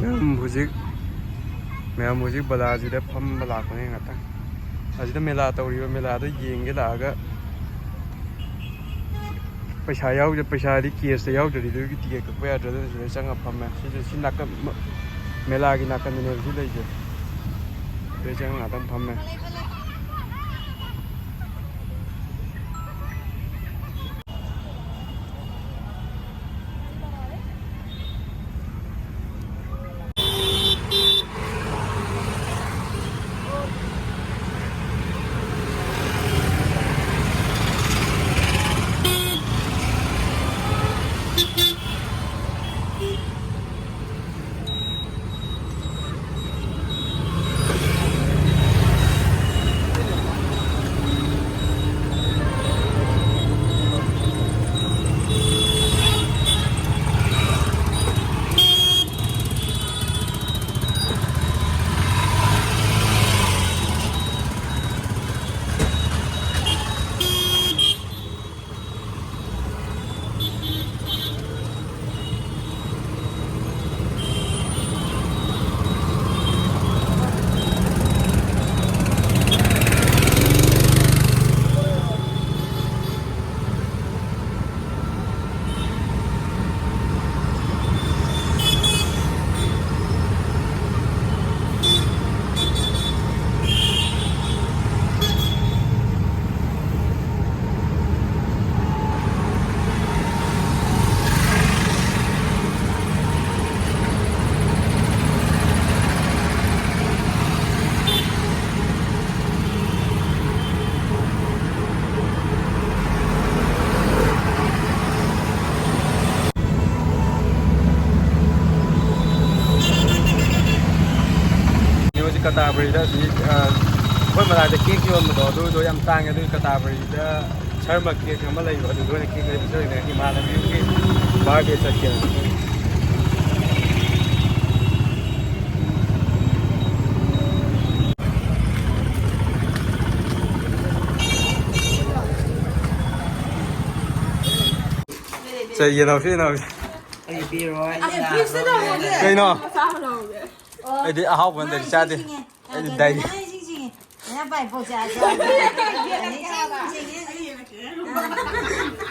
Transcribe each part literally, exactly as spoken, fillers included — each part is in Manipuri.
ꯎꯝ, ꯍꯧꯖꯤꯛ ꯃꯌꯥꯝ ꯍꯧꯖꯤꯛ ꯕꯂꯥꯖꯤꯗ ꯐꯝꯕ ꯂꯥꯛꯄꯅꯦ ꯉꯥꯛꯇꯪ꯫ ꯑꯁꯤꯗ ꯃꯦꯂꯥ ꯇꯧꯔꯤꯕ, ꯃꯦꯂꯥꯗꯣ ꯌꯦꯡꯒꯦ ꯂꯥꯛꯑꯒ ꯄꯩꯁꯥ ꯌꯥꯎꯗ-, ꯄꯩꯁꯥꯗꯤ ꯀꯦꯁꯇ ꯌꯥꯎꯗ꯭ꯔꯗꯤ ꯑꯗꯨꯒꯤ ꯇꯤꯀꯦꯠ ꯀꯛꯄ ꯌꯥꯗ꯭ꯔꯦ꯫ ꯑꯗꯨꯅ ꯁꯤꯗ ꯆꯪꯉ ꯐꯝꯃꯦ꯫ ꯁꯤꯗ ꯁꯤ ꯅꯥꯀꯟ ꯃ-, ꯃꯦꯂꯥꯒꯤ ꯅꯥꯀꯟꯗꯅꯦꯕ ꯁꯤ ꯂꯩꯁꯦ꯫ ꯁꯤꯗ ꯆꯪꯉ ꯉꯥꯛꯇꯪ ꯐꯝꯃꯦ꯫ ꯍꯧꯖꯤꯛ ꯀꯇꯥꯕꯔꯤꯗ ꯍꯧꯖꯤꯛ, ꯑ, ꯑꯩꯈꯣꯏ ꯃꯅꯥꯛꯇ ꯀꯦꯛ ꯌꯣꯟꯕꯗꯣ, ꯑꯗꯨꯗꯣ ꯌꯥꯝ ꯇꯥꯡꯉꯦ꯫ ꯑꯗꯨꯒꯤ ꯀꯇꯥꯕꯔꯤꯗ ꯁꯔꯃ ꯀꯦꯛ ꯑꯃ ꯂꯩꯕ, ꯑꯗꯨꯗ ꯑꯣꯏꯅ ꯀꯦꯛ ꯂꯩꯕ ꯆꯠꯂꯤꯅꯦ, ꯏꯃꯥꯟꯅꯕꯤꯒꯤ ꯕꯥꯔꯗꯦ ꯆꯠꯀꯦꯅ꯫ ꯁꯦ, ꯌꯦꯟꯍꯧꯁꯤ, ꯌꯦꯟꯍꯧꯁꯤ꯫ ꯄꯤꯔꯣꯏ꯫ ꯀꯩꯅꯣ? ꯑꯩꯗꯤ ꯑꯍꯥꯎꯕ ꯅꯠꯇ꯭ꯔꯗꯤ ꯆꯥꯗꯦ꯫ ꯑꯩꯗꯤ ꯗꯥꯏꯔꯤ꯫ ꯅꯪ ꯏꯁꯤꯡ ꯁꯤꯡꯉꯤ꯫ ꯅꯪ ꯄꯥꯏ ꯄꯣꯛ ꯆꯥ ꯆꯥ꯫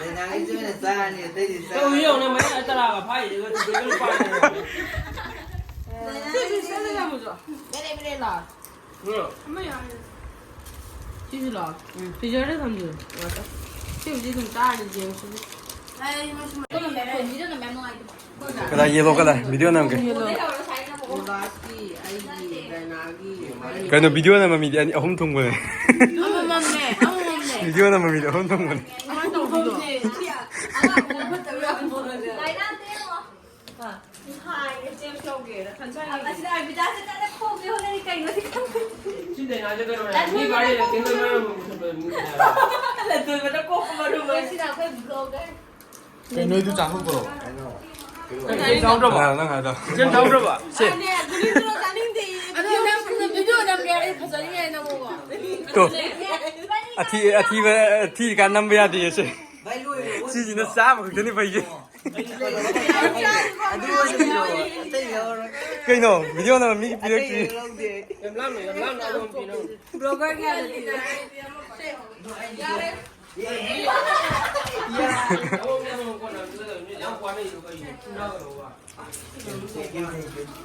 ꯗꯥꯏꯅꯥꯒꯤꯁꯤ ꯑꯣꯏꯅ ꯆꯥꯔꯅꯤ, ꯑꯇꯩꯗꯤ ꯆꯥꯔꯣꯏ꯫ ꯇꯧ ꯌꯦꯡꯉꯨꯅꯦ, ꯃꯌꯥꯏ ꯇꯔꯥꯒ ꯐꯥꯏꯁꯤꯒ ꯇꯤꯀꯦꯠꯀ ꯂꯨꯄꯥ ꯁꯤ, ꯁꯤ, ꯁꯤ, ꯁꯤ, ꯁꯤ, ꯁꯤ꯫ ꯕꯦꯔꯦ ꯕꯦꯔꯦ ꯂꯥꯎ꯫ ꯎꯝ꯫ ꯑꯃ ꯌꯥꯎꯔꯦ꯫ ꯁꯤꯁꯨ ꯂꯥꯎ꯫ ꯎꯝ꯫ ꯐ꯭ꯔꯤꯖꯔꯗ ꯊꯝꯖꯤꯜꯂꯨ꯫ ꯁꯤꯕꯨꯗꯤ ꯑꯗꯨꯝ ꯆꯥꯔꯅꯤ, ꯌꯦꯡꯉꯨ ꯁꯤꯗꯤ꯫ ꯑꯩ ꯃꯁꯤ ꯃ-, ꯃꯈꯣꯟꯁꯤꯗ ꯑꯗꯨꯝ ꯌꯥꯝ ꯅꯨꯡꯉꯥꯏꯇꯦ꯫ ꯀꯗꯥꯏ ꯌꯦꯜꯂꯣ ꯀꯗꯥꯏ? ꯚꯤꯗꯤꯑꯣ ꯅꯝꯒꯦ꯫ ꯌꯦꯜꯂꯣ꯫ ꯀꯩꯅꯣ ꯚꯤꯗꯤꯑꯣ ꯅꯝꯕ ꯃꯤꯗꯤ ꯑꯅꯤ ꯑꯍꯨꯝ ꯊꯨꯡꯕꯅꯦ꯫ ꯑꯃꯃꯝꯅꯦ, ꯑꯃꯃꯝꯅꯦ꯫ ꯚꯤꯗꯤꯑꯣ ꯅꯝꯕ ꯃꯤꯗꯤ ꯑꯍꯨꯝ ꯊꯨꯡꯕꯅꯦ꯫ ꯀꯃꯥꯏꯅ ꯇꯧꯕꯅꯣ? ꯍꯥꯏꯔꯦ, ꯆꯦꯞꯁ ꯂꯧꯒꯦꯅ ꯈꯟꯖꯔꯤ꯫ ꯑꯁꯤꯗ ꯑꯔꯕꯤꯇꯥꯁꯦ ꯀꯟꯅ ꯈꯣꯡꯒꯦ ꯍꯣꯠꯅꯔꯤ, ꯀꯩꯅꯣꯗꯤ ꯈꯪꯗꯦ꯫ ꯁꯤ ꯗꯥꯏꯅꯥꯁꯦ ꯀꯩꯅꯣꯅꯦ? ꯃꯤ ꯚꯥꯏꯔꯦꯜ ꯀꯦꯟꯗꯜ ꯃꯔꯝ ꯑꯃ ꯄꯨꯊꯣꯛꯄ ꯃꯤ ꯍꯥꯏꯕ꯫ ꯂꯟꯊꯣꯏꯕꯗ ꯀꯣꯛꯄ ꯃꯔꯨ ꯑꯣꯏ꯫ ꯁꯤꯗ ꯑꯩꯈꯣꯏ ꯕ꯭ꯂꯣꯒꯔ꯫ ꯀꯩ ꯅꯣꯏꯗꯨ ꯆꯥꯊꯣꯛꯄ꯭ꯔꯣ? ꯀꯩꯅꯣ꯫ ꯀꯩ ꯆꯥꯍꯧꯗ꯭ꯔꯕ? ꯀꯅꯥꯅꯣ ꯅꯪ ꯍꯥꯏꯗꯣ? ꯏꯆꯦꯟ ꯆꯥꯍꯧꯗ꯭ꯔꯕ? ꯁꯦ꯫ ꯑꯗꯣ ꯅꯪ ꯚꯤꯗꯤꯑꯣ ꯅꯝꯒꯦ ꯍꯥꯏꯔꯗꯤ ꯐꯖꯅꯤꯡꯉꯥꯏ ꯅꯪꯉꯣꯀꯣ꯫ ꯇꯣ꯫ ꯑꯊꯤ-, ꯑꯊꯤꯕ, ꯊꯤꯔꯤꯀꯥꯟ ꯅꯝꯕ ꯌꯥꯗꯦ ꯁꯦ꯫ ꯁꯤꯁꯤꯅ ꯆꯥꯕ ꯈꯛꯇꯅꯤ ꯐꯩꯁꯦ꯫ ꯑꯗꯨ ꯑꯣꯏꯅ ꯄꯤꯔꯛꯑꯣ꯫ ꯑꯇꯩ ꯂꯧꯔꯣꯏ꯫ ꯀꯩꯅꯣ? ꯚꯤꯗꯤꯑꯣ ꯅꯝꯕ ꯃꯤꯒꯤ ꯑꯇꯩ ꯄꯤꯔꯛꯇ꯭ꯔꯤ꯫ ꯂꯧꯗꯦ꯫ ꯌꯥꯝ ꯂꯥꯡꯅꯨ, ꯌꯥꯝ ꯂꯥꯡꯅꯨ, ꯑꯗꯨ ꯑꯃ ꯄꯤꯔꯛꯑꯣ꯫ ꯕ꯭ꯂꯣꯒꯔꯒꯤ ꯍꯥꯟꯅ ꯄꯤꯔꯛꯑꯣ꯫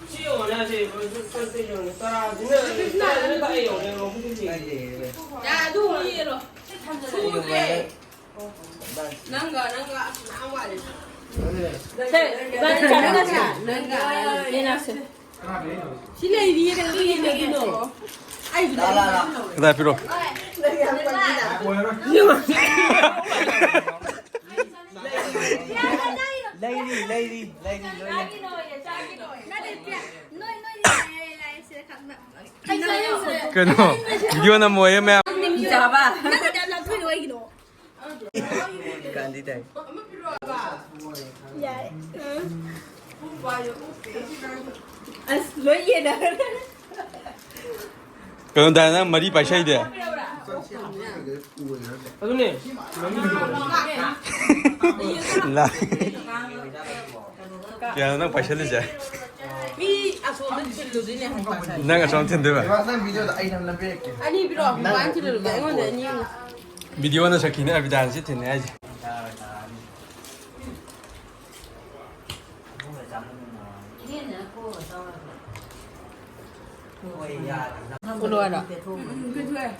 ꯁꯤ ꯌꯦꯡꯉꯣꯅꯦ, ꯁꯤ ꯇꯔꯥꯁꯤꯅ, ꯇꯔꯥꯁꯤꯅ ꯀꯛꯑꯦ ꯌꯦꯡꯉꯣꯅꯦ꯫ ꯌꯥ, ꯑꯗꯨ ꯑꯃꯨꯛ ꯌꯦꯜꯂꯣ꯫ ꯁꯨꯗ꯭ꯔꯦ꯫ ꯅꯪꯒ, ꯅꯪꯒ, ꯑꯁ, ꯃꯌꯥꯝ ꯋꯥꯠꯂꯤ꯫ ꯁꯦ, ꯏꯕꯥꯅꯤ ꯆꯥꯃꯤꯟꯅꯁꯦ꯫ ꯅꯪꯒ, ꯌꯦꯟꯅꯁꯦ꯫ ꯁꯤ ꯂꯩꯔꯤꯌꯦ, ꯀꯩꯅꯣ ꯌꯦꯡꯒꯦ ꯀꯩꯅꯣ꯫ ꯑꯩꯁꯨ ꯂꯥ, ꯂꯥ, ꯂꯥ꯫ ꯂꯩꯔꯤꯌꯦ꯫ ꯀꯗꯥꯏ ꯄꯤꯔꯣ? ꯅꯪ ꯌꯥꯝ ꯄꯪꯉꯤꯗ꯫ ꯂꯩꯔꯤ, ꯂꯩꯔꯤ, ꯂꯩꯔꯤ, ꯂꯣꯏ ꯂꯩ꯫ ꯅꯣꯏ, ꯅꯣꯏ, ꯂꯥꯛꯑꯦ, ꯂꯥꯛꯑꯦ, ꯁꯤꯗ ꯈꯪꯅ꯫ ꯀꯩꯅꯣ? ꯚꯤꯗꯤꯑꯣ ꯅꯝꯃꯣꯏꯌꯦ ꯃꯌꯥꯝ꯫ ꯆꯥꯕ꯫ ꯅꯪꯅ ꯌꯥꯝ ꯂꯥꯞꯊꯣꯛꯏꯗꯣ ꯀꯩꯒꯤꯅꯣ? ꯀꯥꯟꯗꯤ ꯇꯥꯏ꯫ ꯌꯥꯏ꯫ ꯑꯁ, ꯂꯣꯏ ꯌꯦꯟꯅꯔꯦ꯫ ꯀꯩꯅꯣ ꯗꯥꯏꯅꯥ ꯃꯔꯤ ꯄꯥꯏꯁꯩꯗꯤ? ꯑꯗꯨꯅꯦ꯫ ꯂꯥ-, ꯀꯌꯥꯅꯣ ꯅꯪ ꯄꯥꯏꯁꯜꯂꯤꯁꯦ? ꯃꯤ ꯑꯁꯣꯝꯗ ꯊꯤꯜꯂꯨꯗꯣꯏꯅꯦ ꯍꯥꯏꯕ꯫ ꯅꯪ ꯑꯁꯣꯝ ꯊꯤꯟꯗꯣꯏꯕ? ꯏꯃꯥ, ꯅꯪ ꯚꯤꯗꯤꯑꯣꯗ ꯑꯩ ꯅꯝꯕꯤꯔꯛꯀꯦ꯫ ꯑꯅꯤ ꯄꯤꯔꯛꯑꯣ, ꯃꯄꯥꯟ ꯊꯤꯜꯂꯨꯔꯒꯦ, ꯑꯩꯉꯣꯟꯗ ꯑꯅꯤ ꯑꯃ꯫ ꯚꯤꯗꯤꯑꯣꯅ ꯁꯈꯤꯅꯦ ꯑꯕꯤꯗꯥꯟꯁꯤ ꯊꯤꯟꯅꯤ ꯍꯥꯏꯁꯦ꯫ ꯎꯠꯂꯣ ꯍꯥꯏꯔꯣ? ꯎꯝ, ꯎꯝ, ꯄꯤꯊꯣꯛꯑꯦ꯫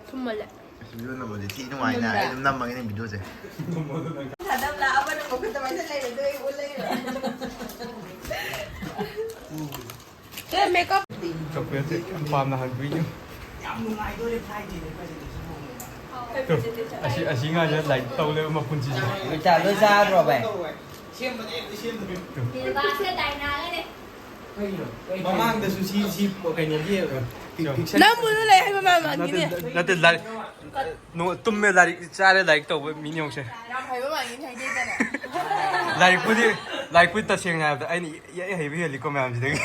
ꯊꯨꯝꯃꯜꯂꯦ꯫ ꯑꯁ, ꯚꯤꯗꯤꯑꯣ ꯅꯝꯕꯁꯦ ꯊꯤ ꯅꯨꯡꯉꯥꯏꯅ꯫ ꯑꯩ ꯑꯗꯨꯝ ꯅꯝꯃꯒꯦꯅꯦ ꯚꯤꯗꯤꯑꯣꯁꯦ꯫ ꯊꯥꯗꯝꯂ ꯑꯃꯅ ꯃꯈꯨꯠꯇ ꯄꯥꯏꯁꯜ ꯂꯩꯔꯦ, ꯑꯗꯨ ꯑꯩ ꯎꯠ ꯂꯩꯔꯦ꯫ ꯁꯦ, ꯃꯦꯀꯞ꯫ ꯆꯣꯀ꯭ꯂꯦꯠꯁꯦ ꯌꯥꯝ ꯄꯥꯝꯅ ꯍꯪꯕꯤꯌꯨ꯫ ꯇꯨ, ꯑꯁꯤ, ꯑꯁꯤ ꯉꯥꯏꯁꯦ ꯂꯥꯏꯔꯤꯛ ꯇꯧ ꯂꯩꯕ ꯃꯄꯨꯟꯁꯤꯁꯦ꯫ ꯂꯣꯏ ꯆꯥ-, ꯂꯣꯏ ꯆꯥꯗ꯭ꯔꯣ, ꯚꯥꯏ? ꯃꯦꯕꯥꯁꯦ ꯗꯥꯏꯅꯥꯒꯅꯦ꯫ ꯃꯃꯥꯡꯗꯁꯨ ꯁꯤ, ꯁꯤ ꯀꯩꯅꯣꯒꯤ, ꯄꯤꯛ-, ꯄꯤꯛꯁꯟ- ꯅꯪꯕꯨꯁꯨ ꯂꯩ ꯍꯥꯏꯕ ꯃꯥꯟꯕꯤꯅꯦ꯫ ꯅꯠꯇꯦ, ꯅꯠꯇꯦ, ꯂꯥꯏꯔꯤꯛ, ꯅꯣ-, ꯇꯨꯝꯃꯦ, ꯂꯥꯏꯔꯤꯛ ꯆꯥꯔꯦ, ꯂꯥꯏꯔꯤꯛ ꯇꯧꯕ ꯃꯤꯅꯤ ꯌꯦꯡꯉꯨꯁꯦ꯫ ꯌꯥꯝ ꯍꯩꯕ ꯃꯥꯟꯕꯤꯅꯦ, ꯍꯩꯗꯦꯗꯅ꯫ ꯂꯥꯏꯔꯤꯛꯄꯨꯗꯤ, ꯂꯥꯏꯔꯤꯛꯄꯨꯗꯤ ꯇꯁꯦꯡꯅ ꯍꯥꯏꯔꯕꯗ ꯑꯩꯅ ꯏꯍꯩ ꯍꯩꯕ ꯍꯦꯜꯂꯤꯀꯣ ꯃꯌꯥꯝꯁꯤꯗꯒꯤ꯫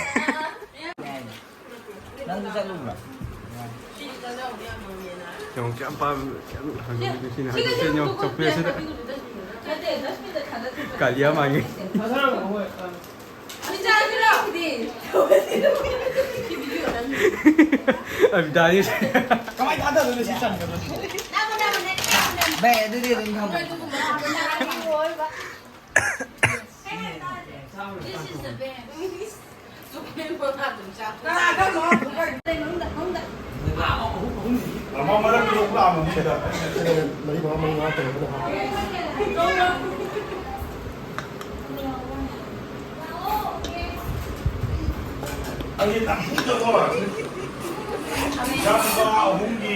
ꯅꯪꯁꯨ ꯆꯠꯂꯨꯕ꯭ꯔꯥ? ꯌꯦꯡꯉꯨ, ꯀꯌꯥꯝ ꯄꯥꯝ-, ꯀꯌꯥꯝ ꯍꯪꯉꯝꯃꯤꯅꯣ ꯁꯤꯅ ꯍꯥꯏꯕ ꯁꯤꯅ ꯌꯦꯡꯉꯨ, ꯆꯣꯀ꯭ꯂꯦꯠꯁꯤꯗ꯫ ꯀꯥꯂꯤꯌꯥ ꯃꯥꯡꯉꯤ꯫ ꯑꯕꯤꯗꯥꯅꯤ꯫ ꯀꯃꯥꯏ ꯊꯥꯗꯗꯣꯏꯅꯣ ꯁꯤ ꯆꯟꯒꯗ꯭ꯔꯣ? ꯚꯥꯏ, ꯑꯗꯨꯗꯤ ꯑꯗꯨꯝ ꯊꯝꯃꯣ꯫ ꯑꯩꯒꯤ ꯅꯝꯐꯨꯗꯀꯣ, ꯏꯆꯥꯅꯨꯄꯥ ꯑꯍꯨꯝꯒꯤ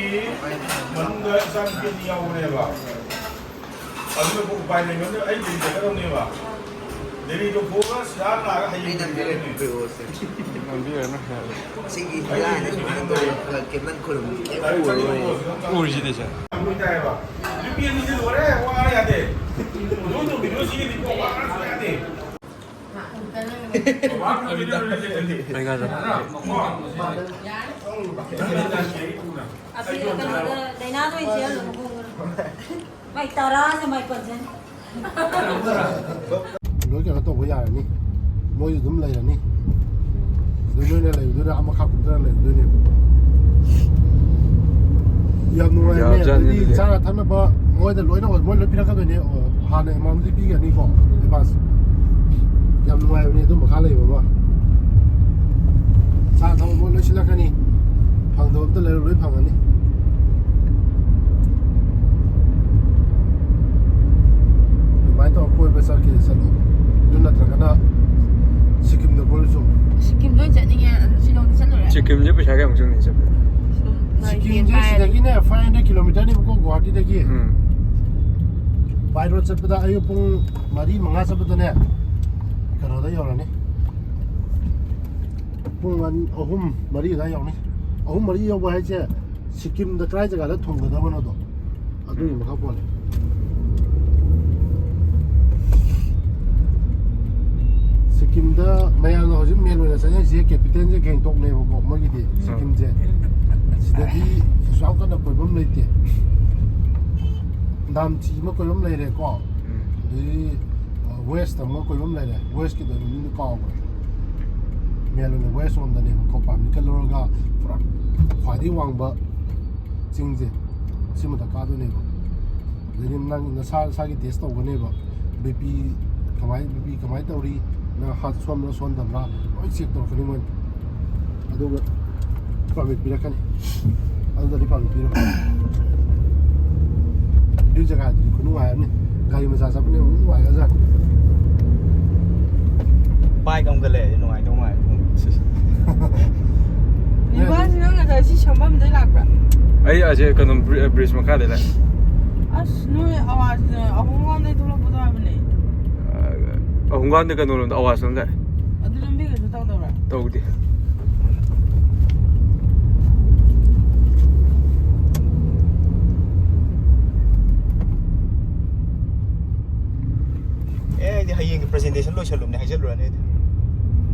ꯃꯅꯨꯡꯗ ꯏꯆꯥꯅꯨꯄꯤ ꯑꯅꯤ ꯌꯥꯎꯕꯅꯦꯕ꯫ ꯑꯗꯨꯅꯕꯨ ꯎꯄꯥꯏ ꯂꯩꯃꯟꯗ ꯑꯩ ꯗꯦꯜꯂꯤ ꯆꯠꯀꯗꯧꯅꯦꯕ꯫ ꯗꯦꯜꯂꯤꯗꯣ ꯊꯣꯛꯑꯒ ꯁꯤꯗ ꯂꯥꯛꯑꯒ ꯍꯌꯦꯡ ꯑꯩ ꯅꯝꯕꯤꯔꯦ, ꯗꯦꯜꯂꯤ ꯆꯠꯀꯅꯤ꯫ ꯅꯝꯕꯤꯔꯅꯨ꯫ ꯁꯤꯒꯤ ꯍꯤꯌꯥꯏꯗ ꯁꯨꯃꯥꯏꯅ ꯇꯧꯕ ꯈꯔ ꯀꯦꯞ ꯅꯪ ꯈꯨꯔꯨꯝ ꯀꯩꯝ ꯎꯔꯣꯏ꯫ ꯎꯔꯤꯁꯤꯗꯤ ꯁꯦ꯫ ꯅꯨꯄꯤ ꯑꯅꯤꯁꯦ ꯂꯣꯏꯔꯦ, ꯋꯥ ꯌꯥꯗꯦ꯫ ꯂꯣꯏ ꯇꯧꯕꯤꯔꯣ, ꯁꯤꯒꯤꯗꯤ ꯋꯥ ꯌꯥꯗꯦ꯫ ꯑꯁꯤ ꯀꯩꯅꯣꯗ ꯗꯥꯏꯅꯥꯗ ꯑꯣꯏꯅ ꯆꯦꯜꯍꯜꯂꯣ, ꯃꯈꯣꯡꯗꯣ꯫ ꯃꯥꯏ ꯇꯔꯥꯁꯦ ꯃꯥꯏ ꯄꯟꯖꯅꯤ꯫ ꯂꯣꯏ ꯀꯩꯅꯣ ꯇꯧꯕ ꯌꯥꯔꯅꯤ, ꯃꯣꯏꯁꯨ ꯑꯗꯨꯝ ꯂꯩꯔꯅꯤ꯫ ꯑꯗꯨ ꯅꯣꯏꯅ ꯂꯩꯕꯗꯨꯅ ꯑꯃꯈꯥ ꯀꯨꯝꯊꯔ ꯂꯩꯔꯨꯗꯣꯏꯅꯦꯕ꯫ ꯌꯥꯝ ꯅꯨꯡꯉꯥꯏꯔꯅꯤ꯫ ꯌꯥꯕꯖꯥꯠꯅꯤ ꯑꯗꯩꯗꯤ ꯑꯗꯨꯗꯤ꯫ ꯆꯥꯅ ꯊꯛꯅꯕ ꯃꯣꯏꯗ ꯂꯣꯏꯅ, ꯃꯣꯏ ꯂꯣꯏ ꯄꯤꯔꯛꯀꯗꯣꯏꯅꯦ꯫ ꯑꯣ, ꯍꯥꯟꯅ ꯑꯦꯃꯥꯎꯟꯗꯤ ꯄꯤꯒꯅꯤꯀꯣ, ꯑꯦꯗꯚꯥꯟꯁ꯫ ꯌꯥꯝ ꯅꯨꯡꯉꯥꯏꯕꯅꯦ ꯑꯗꯨ ꯃꯈꯥ ꯂꯩꯕ ꯑꯃ꯫ ꯆꯥ ꯊꯛ ꯃꯣꯏ ꯂꯣꯏ ꯁꯤꯜꯂꯛꯀꯅꯤ꯫ ꯐꯪꯗꯕ ꯑꯝꯇ ꯂꯩꯔꯣꯏ, ꯂꯣꯏ ꯐꯪꯒꯅꯤ꯫ ꯑꯗꯨꯃꯥꯏꯅ ꯇꯧꯔ ꯀꯣꯏꯕ ꯆꯠꯀꯦ ꯆꯠꯂꯣ꯫ ꯑꯗꯨ ꯅꯠꯇ꯭ꯔꯒꯅ ꯁꯤꯀꯤꯝꯗ ꯀꯣꯏꯔꯨꯁꯨ꯫ ꯁꯤꯀꯤꯝꯗ ꯑꯣꯏꯅ ꯆꯠꯅꯤꯡꯉꯦ꯫ ꯁꯤꯂꯣꯡꯗꯤ ꯆꯠꯂꯨꯔꯦ꯫ ꯁꯤꯀꯤꯝꯁꯦ ꯄꯩꯁꯥ ꯀꯌꯥꯃꯨꯛ ꯆꯪꯅꯤ ꯆꯠꯄꯗ? ꯁꯤꯂꯣꯡ ꯁꯤꯀꯤꯝꯁꯦ ꯅꯥꯏꯟꯇꯤꯟ ꯍꯥꯏꯔꯗꯤ꯫ ꯁꯤꯗꯒꯤꯅꯦ five hundred kilometerꯅꯦꯕꯀꯣ, ꯒꯨꯋꯥꯍꯥꯇꯤꯗꯒꯤ꯫ Um. By road ꯆꯠꯄꯗ ꯑꯌꯨꯛ ꯄꯨꯡ ꯃꯔꯤ, ꯃꯉꯥ ꯆꯠꯄꯗꯅꯦ ꯀꯩꯅꯣꯗ ꯌꯧꯔꯅꯤ꯫ ꯄꯨꯡ ꯑꯅꯤ, ꯑꯍꯨꯝ, ꯃꯔꯤ ꯑꯗꯨꯋꯥꯏ ꯌꯧꯅꯤ꯫ ꯑꯍꯨꯝ, ꯃꯔꯤ ꯌꯧꯕ ꯍꯥꯏꯁꯦ ꯁꯤꯀꯤꯝꯗ ꯀꯗꯥꯏ ꯖꯒꯥꯗ ꯊꯨꯡꯒꯗꯕꯅꯣꯗꯣ ꯑꯗꯨꯒꯤ ꯃꯈꯥ ꯄꯣꯜꯂꯦ꯫ ꯁꯤꯀꯤꯝꯗ ꯃꯌꯥꯝꯅ ꯍꯧꯖꯤꯛ ꯃꯦꯟ ꯑꯣꯏꯅ ꯆꯠꯅꯔꯤꯁꯦ capitalꯁꯦ ꯒꯦꯡꯇꯣꯛꯅꯦꯕꯀꯣ, ꯃꯣꯏꯒꯤꯗꯤ ꯁꯤꯀꯤꯝꯁꯦ꯫ ꯁꯤꯗꯗꯤ ꯀꯩꯁꯨ ꯌꯥꯝ ꯀꯟꯅ ꯀꯣꯏꯐꯝ ꯂꯩꯇꯦ꯫ ꯅꯥꯝꯆꯤ ꯑꯃ ꯀꯣꯏꯐꯝ ꯂꯩꯔꯦꯀꯣ꯫ ꯎꯝ꯫ ꯑꯗꯩ, ꯑ, West ꯑꯃ ꯀꯣꯏꯐꯝ ꯂꯩꯔꯦ꯫ Westꯀꯤꯗꯣ ꯃꯃꯤꯡꯗꯣ ꯀꯥꯎꯈ꯭ꯔꯦ꯫ ꯃꯦꯟ ꯑꯣꯏꯅ West ꯔꯣꯝꯗꯅꯦꯕꯀꯣ, permitꯀ ꯂꯧꯔꯒ ꯄꯨꯔꯥ ꯈ꯭ꯋꯥꯏꯗꯒꯤ ꯋꯥꯡꯕ ꯆꯤꯡꯁꯦ ꯁꯤ ꯃꯊꯛ ꯀꯥꯗꯣꯏꯅꯦꯕ꯫ ꯑꯗꯩꯗꯤ ꯅꯪ ꯅꯁꯥ ꯅꯁꯥꯒꯤ test ꯇꯧꯒꯅꯦꯕ꯫ BP ꯀꯃꯥꯏ, BP ꯀꯃꯥꯏꯅ ꯇꯧꯔꯤ, ꯅꯪ heart ꯁꯣꯟꯕ꯭ꯔꯥ ꯁꯣꯟꯗꯕ꯭ꯔꯥ ꯂꯣꯏ check ꯇꯧꯔꯛꯀꯅꯤ ꯃꯣꯏꯅ꯫ ꯑꯗꯨꯒ permit ꯄꯤꯔꯛꯀꯅꯤ꯫ ꯑꯗꯨꯗꯗꯤ permit ꯄꯤꯔꯛꯀꯅꯤ꯫ ꯑꯗꯨ ꯖꯒꯥꯗꯨꯗꯤ ꯈꯨꯅꯨꯡꯉꯥꯏ ꯑꯃꯅꯤ꯫ ꯒꯥꯔꯤ ꯃꯆꯥ ꯆꯠꯄꯅ ꯑꯃꯨꯛ ꯅꯨꯡꯉꯥꯏꯒ꯭ꯔꯖꯥꯠꯅꯤ꯫ Bike ꯑꯃꯒ ꯂꯩꯔꯗꯤ ꯅꯨꯡꯉꯥꯏꯗꯧ ꯃꯥꯜꯂꯦ꯫ ꯅꯤꯕꯥꯁ, ꯅꯪ ꯉꯁꯥꯏ ꯁꯤ ꯁꯝꯕꯝꯗꯩ ꯂꯥꯛꯄ꯭ꯔꯥ? ꯑꯩ ꯑꯁꯦ ꯀꯩꯅꯣ, ꯕ꯭ꯔꯤ-, bridge ꯃꯈꯥꯗꯩ ꯂꯥꯛꯑꯦ꯫ ꯑꯁ, ꯅꯣꯏ ꯑꯋꯥꯁ-, ꯑꯍꯨꯝꯂꯣꯝꯗꯩ ꯊꯣꯛꯂꯛꯄꯗꯣ ꯍꯥꯏꯕꯅꯦ꯫ ꯑ, ꯑꯍꯨꯝꯒꯥꯟꯗ ꯀꯩꯅꯣꯔꯣꯝꯗ, ꯑꯋꯥꯁ ꯂꯣꯝꯗ꯫ ꯑꯗꯨ ꯂꯝꯕꯤ ꯀꯩꯁꯨ ꯇꯧꯗꯕ꯭ꯔꯥ? ꯇꯧꯗꯦ꯫ ꯑꯦ, ꯑꯩꯗꯤ ꯍꯌꯦꯡꯒꯤ presentation ꯂꯣꯏꯁꯜꯂꯨꯕꯅꯦ, ꯍꯥꯏꯖꯜꯂꯨꯔꯅꯤ ꯑꯩꯗꯤ꯫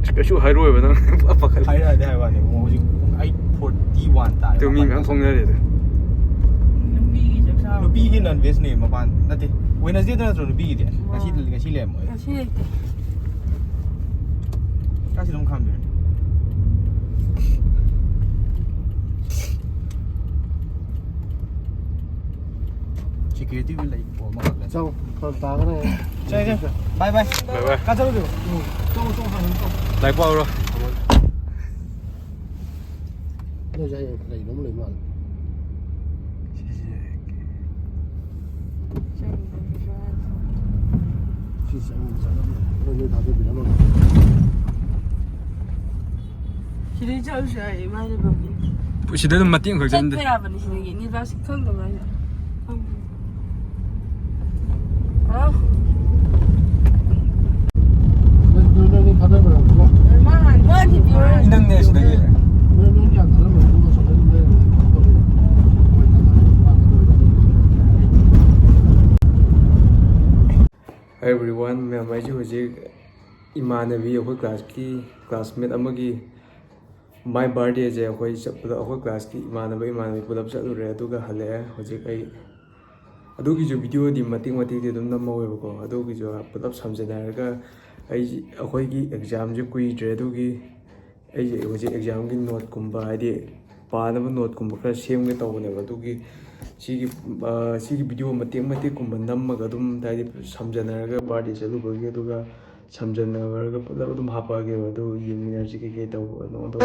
ꯑꯁ, ꯀꯩꯁꯨ ꯍꯥꯏꯔꯣꯏꯕ ꯅꯪ꯫ ꯄꯥꯈꯠꯂꯦ꯫ ꯍꯥꯏꯔꯛꯑꯗꯤ ꯍꯥꯏꯕ ꯋꯥꯅꯤ, ꯄꯨꯡ ꯍꯧꯖꯤꯛ ꯄꯨꯡ eight forty one ꯇꯥꯔꯦ꯫ ꯑꯗꯨ ꯃꯤ ꯃꯌꯥꯝ ꯊꯣꯛꯅꯔꯦ ꯑꯗꯨ꯫ ꯅꯨꯄꯤꯒꯤ ꯆꯥꯛ ꯆꯥꯕ꯫ ꯅꯨꯄꯤꯒꯤ non vegꯅꯦ ꯃꯄꯥꯟ, ꯅꯠꯇꯦ꯫ ꯋꯦꯅꯁꯗꯦꯗ ꯅꯠꯇ꯭ꯔꯣ ꯅꯨꯄꯤꯒꯤꯗꯤ? ꯉꯁꯤ, ꯉꯁꯤ ꯂꯩꯔꯝꯃꯣꯏ꯫ ꯉꯁꯤ ꯂꯩꯇꯦ꯫ ꯀꯥꯏ ꯆꯠꯂꯝ ꯈꯥꯝꯗꯣꯏꯅꯣ? ꯁꯦꯀ꯭ꯌꯨꯔꯤꯇꯤ ꯂꯩ꯫ ꯑꯣ, ꯑꯃꯈꯛ ꯂꯩ꯫ ꯆꯪꯉꯣ, ꯐꯔꯛ ꯇꯥꯒꯅꯤ꯫ ꯆꯪꯉꯦ, ꯆꯪꯉꯦ꯫ ꯕꯥꯏ, ꯕꯥꯏ꯫ ꯕꯥꯏ, ꯕꯥꯏ꯫ ꯀꯥꯏ ꯆꯠꯂꯨꯗꯣꯏꯕ? ꯎꯝ꯫ ꯆꯪꯉꯣ, ꯆꯪꯉꯣ, ꯍꯥꯟꯅ ꯆꯪꯉꯣ꯫ ꯂꯥꯏꯔꯤꯛ ꯄꯥꯎꯔꯣ꯫ ꯅꯣꯏ ꯁ꯭ꯋꯥꯏꯗ ꯀꯩꯅꯣꯝ ꯂꯩ ꯃꯥꯜꯂꯦ꯫ ꯁꯤ ꯆꯪꯉ ꯆꯠꯂꯒ ꯅꯣꯏ, ꯅꯣꯏ ꯊꯥꯗꯣꯛꯄꯤꯔꯝꯃꯒ꯫ ꯁꯤꯗꯩ ꯆꯠꯂꯁꯨ ꯌꯥꯏ, ꯏꯃꯥ ꯂꯩꯐꯝꯒꯤ꯫ ꯁꯤꯗ ꯑꯗꯨꯝ ꯃꯇꯦꯛ ꯑꯃꯈꯛ ꯆꯠꯅꯗꯦ꯫ ꯆꯠꯄ ꯌꯥꯕꯅꯤ ꯁꯤꯗꯒꯤ꯫ ꯅꯤꯕꯥꯁ ꯈꯪꯗꯕ꯭ꯔꯥ ꯍꯥꯏꯁꯦ? ꯈꯪꯗꯦ꯫ ꯍꯥ? ꯅꯣꯏ, ꯅꯣꯏ, ꯅꯣꯏ ꯊꯥꯗꯣꯛꯄꯤꯔꯝꯃꯒ꯫ ꯃꯥ ꯍꯥꯟꯅ ꯃꯥ ꯊꯤꯕꯤꯌꯣ꯫ ꯅꯪꯅꯦ ꯁꯤꯗꯒꯤ꯫ ꯅꯣꯏ, ꯅꯣꯏ ꯌꯥꯝ ꯊꯥꯗꯣꯛꯄꯤꯔꯝꯃꯒ ꯑꯁꯣꯝꯗ ꯑꯗꯨꯝ ꯂꯩꯔꯝꯃꯒ ꯀꯩꯅꯣ ꯇꯧꯔꯦ꯫ Hi everyone, ꯃꯌꯥꯝ, ꯑꯩꯁꯦ ꯍꯧꯖꯤꯛ ꯏꯃꯥꯟꯅꯕꯤ, ꯑꯩꯈꯣꯏ ꯀ꯭ꯂꯥꯁꯀꯤ ꯀ꯭ꯂꯥꯁꯃꯦꯠ ꯑꯃꯒꯤ ꯃꯥꯏ ꯕꯥꯔꯗꯦꯁꯦ ꯑꯩꯈꯣꯏ ꯆꯠꯄꯗ ꯑꯩꯈꯣꯏ ꯀ꯭ꯂꯥꯁꯀꯤ ꯏꯃꯥꯟꯅꯕ ꯏꯃꯥꯟꯅꯕꯤ ꯄꯨꯂꯞ ꯆꯠꯂꯨꯔꯦ꯫ ꯑꯗꯨꯒ ꯍꯜꯂꯛꯑꯦ꯫ ꯍꯧꯖꯤꯛ ꯑꯩ ꯑꯗꯨꯒꯤꯁꯨ ꯚꯤꯗꯤꯑꯣꯗꯤ ꯃꯇꯦꯛ ꯃꯇꯦꯛꯇꯤ ꯑꯗꯨꯝ ꯅꯝꯍꯧꯋꯦꯕꯀꯣ꯫ ꯑꯗꯨꯒꯤꯁꯨ ꯄꯨꯂꯞ ꯁꯝꯖꯤꯟꯅꯔꯒ ꯑꯩ, ꯑꯩꯈꯣꯏꯒꯤ ꯑꯦꯛꯖꯥꯝꯁꯦ ꯀꯨꯏꯗ꯭ꯔꯦ꯫ ꯑꯗꯨꯒꯤ ꯑꯩꯁꯦ ꯍꯧꯖꯤꯛ ꯑꯦꯛꯖꯥꯝꯒꯤ ꯅꯣꯠꯀꯨꯝꯕ, ꯍꯥꯏꯗꯤ ꯄꯥꯅꯕ ꯅꯣꯠꯀꯨꯝꯕ ꯈꯔ ꯁꯦꯝꯒꯦ ꯇꯧꯕꯅꯦꯕ꯫ ꯑꯗꯨꯒꯤ ꯁꯤꯒꯤ, ꯑ, ꯁꯤꯒꯤ ꯚꯤꯗꯤꯑꯣ ꯃꯇꯦꯛ ꯃꯇꯦꯛꯀꯨꯝꯕ ꯅꯝꯃꯒ ꯑꯗꯨꯝ, ꯍꯥꯏꯗꯤ ꯁꯝꯖꯟꯅꯔꯒ ꯕꯥꯔꯗꯦ ꯆꯠꯂꯨꯕꯒꯤ, ꯑꯗꯨꯒ ꯁꯝꯖꯟꯅꯔꯒ ꯄꯨꯂꯞ ꯑꯗꯨꯝ ꯍꯥꯞꯄꯛꯑꯒꯦꯕ꯫ ꯑꯗꯨ ꯌꯦꯡꯃꯤꯟꯅꯔꯁꯤ ꯀꯩꯀꯩ ꯇꯧꯕꯅꯣ ꯑꯗꯣ꯫